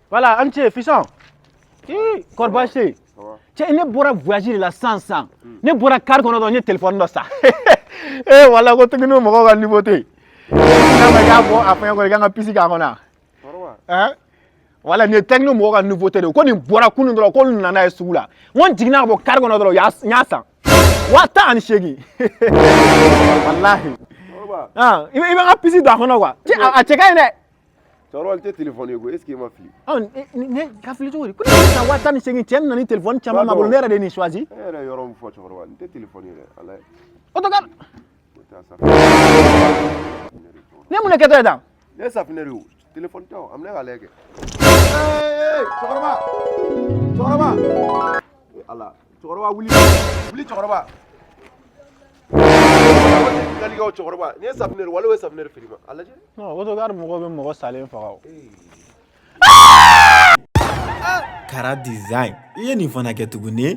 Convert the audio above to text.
Voilà, an ce fisɔn. Ii, kɔri baasi tɛ yen? Cɛ, ne bɔra voyage de la sisan sisan. Ne bɔra car kɔnɔ dɔrɔn, n ye téléphone dɔ san. Ee, wala ko techno mɔgɔw ka niveau tɛ yen. N'a ma k'a bɔ a fɛn kɔnɔ, i kan ka puce k'a kɔnɔ. Hein? Wala nin ye techno mɔgɔw ka nouveauté de ye. Ko nin bɔra kunun dɔrɔn, k'olu nana ye sugu la. N ko n jiginna ka bɔ car kɔnɔ dɔrɔn, n y'a san. 18,000. Walahi. Ah, i bɛ n ka puce don a kɔnɔ quoi. Cɛ, a cɛ ka ɲi dɛ. Cɛkɔrɔba, nin tɛ téléphone ye koyi, est ce que i ma fili? Ɔ, ne ka fili cogo di? Ko ne bɛ san 18,000, cɛ nana ni téléphone caman ma bolo, ne yɛrɛ de ye nin choisi. E yɛrɛ ye yɔrɔ min fɔ, cɛkɔrɔba, nin tɛ téléphone ye dɛ, ala ye. O to ka O tɛ a safinɛ. Ne mun de kɛtɔ ye tan? Ne ye safinɛ de ye o, téléphone tɛ o, a minɛ k'a lajɛ kɛ. Ee, cɛkɔrɔba, cɛkɔrɔba, ee ala, cɛkɔrɔba, wuli wuli, cɛkɔrɔba. Galikɛw, cɛkɔrɔba, nin ye safinɛ de ye, wala o ye safinɛ de feere ma, a lajɛ. Non, autocar mɔgɔw bɛ mɔgɔ salen faga o. Kara Design, i ye nin fana kɛ tuguni.